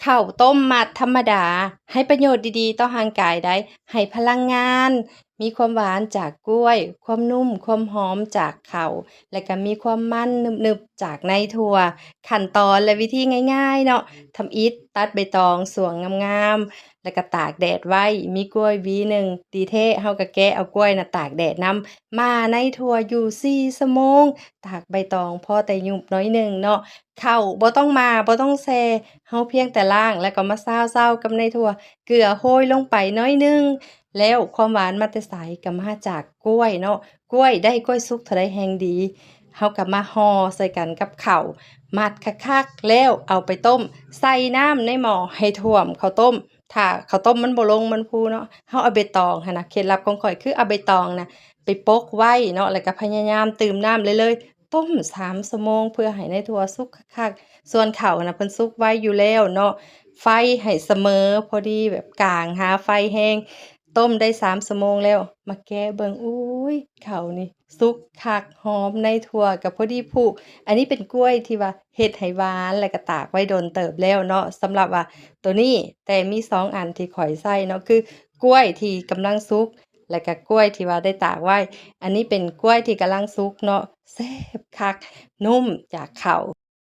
ເຂົ້າຕົ້ມມັດທຳມະດາ ໃຫ້ປະໂຫຍດດີໆຕໍ່ຮ່າງກາຍໄດ້ ໃຫ້ພະລັງງານ ມີຄວາມຫວານຈາກກ້ວຍ ຄວາມນຸ້ມ ຄວາມຫອມຈາກເຂົ້າ ແລະກະມີຄວາມມັນໜຶບໆຈາກໃນຖົ່ວ. ຂັ້ນຕອນ ແລະ ວິທີງ່າຍໆເນາະ ທຳອິດຕັດໃບຕອງສວງງາມໆ ແລະກະຕາກແດດໄວ້. ມີກ້ວຍຫວີໜຶ່ງ ດີແທ້ ເຮົາກະແກະເອົາກ້ວຍນະຕາກແດດນຳ ໝ່າໃນຖົ່ວຢູ່ສີ່ຊົ່ວໂມງ ຕາກໃບຕອງພໍແຕ່ຫຍຸບໜ້ອຍໜຶ່ງເນາະ. ເຂົ້າບໍ່ຕ້ອງໝ່າ ບໍ່ຕ້ອງແຊ່ ເຮົາພຽງແຕ່ລ້າງ ແລ້ວກໍມາຊາວໆກັບໃນຖົ່ວ ເກືອໂຮຍລົງໄປໜ້ອຍໜຶ່ງ ແລ້ວຄວາມຫວານມາແຕ່ໃສ? ກໍມາຈາກກ້ວຍເນາະ ກ້ວຍ ໄດ້ກ້ວຍສຸກເທົ່າໃດແຮ່ງດີ. ເຮົາກໍມາຫໍ່ໃສ່ກັນກັບເຂົ້າ ມັດຄັກໆ ແລ້ວເອົາໄປຕົ້ມ ໃສ່ນ້ຳໃນໝໍ້ໃຫ້ຖ້ວມເຂົ້າຕົ້ມ. ຖ້າເຂົ້າຕົ້ມມັນບໍ່ລົງມັນຟູເນາະ ເຮົາເອົາໃບຕອງຫັ້ນນະ ເຄັດລັບຂອງຂ້ອຍຄືເອົາໃບຕອງນະໄປປົກໄວ້ເນາະ ແລ້ວກໍພະຍາຍາມຕື່ມນ້ຳເລື້ອຍໆ ຕົ້ມສາມຊົ່ວໂມງ ເພື່ອໃຫ້ໃນຖົ່ວສຸກຄັກໆ. ສ່ວນເຂົ້ານະເພິ່ນສຸກໄວຢູ່ແລ້ວເນາະ ໄຟໃຫ້ສະເໝີ ພໍດີແບບກາງ ຫາໄຟແຮງ. ຕົ້ມໄດ້ສາມຊົ່ວໂມງແລ້ວ ມາແກະເບິ່ງ ໂອ້ຍ ເຂົ້ານີ້ສຸກຄັກ ຫອມ ໃນຖົ່ວກໍພໍດີຜຸ. ອັນນີ້ເປັນກ້ວຍທີ່ວ່າເຮັດໃຫ້ຫວານ ແລ້ວກໍຕາກໄວ້ດົນເຕີບແລ້ວເນາະ. ສຳລັບວ່າໂຕນີ້ ແຕ່ມີສອງອັນທີ່ຂ້ອຍໃຊ້ເນາະ ຄືກ້ວຍທີ່ກຳລັງສຸກ ແລ້ວກໍກ້ວຍທີ່ວ່າໄດ້ຕາກໄວ້. ອັນນີ້ເປັນກ້ວຍທີ່ກຳລັງສຸກເນາະ ແຊບຄັກ ນຸ້ມຈາກເຂົ້າ.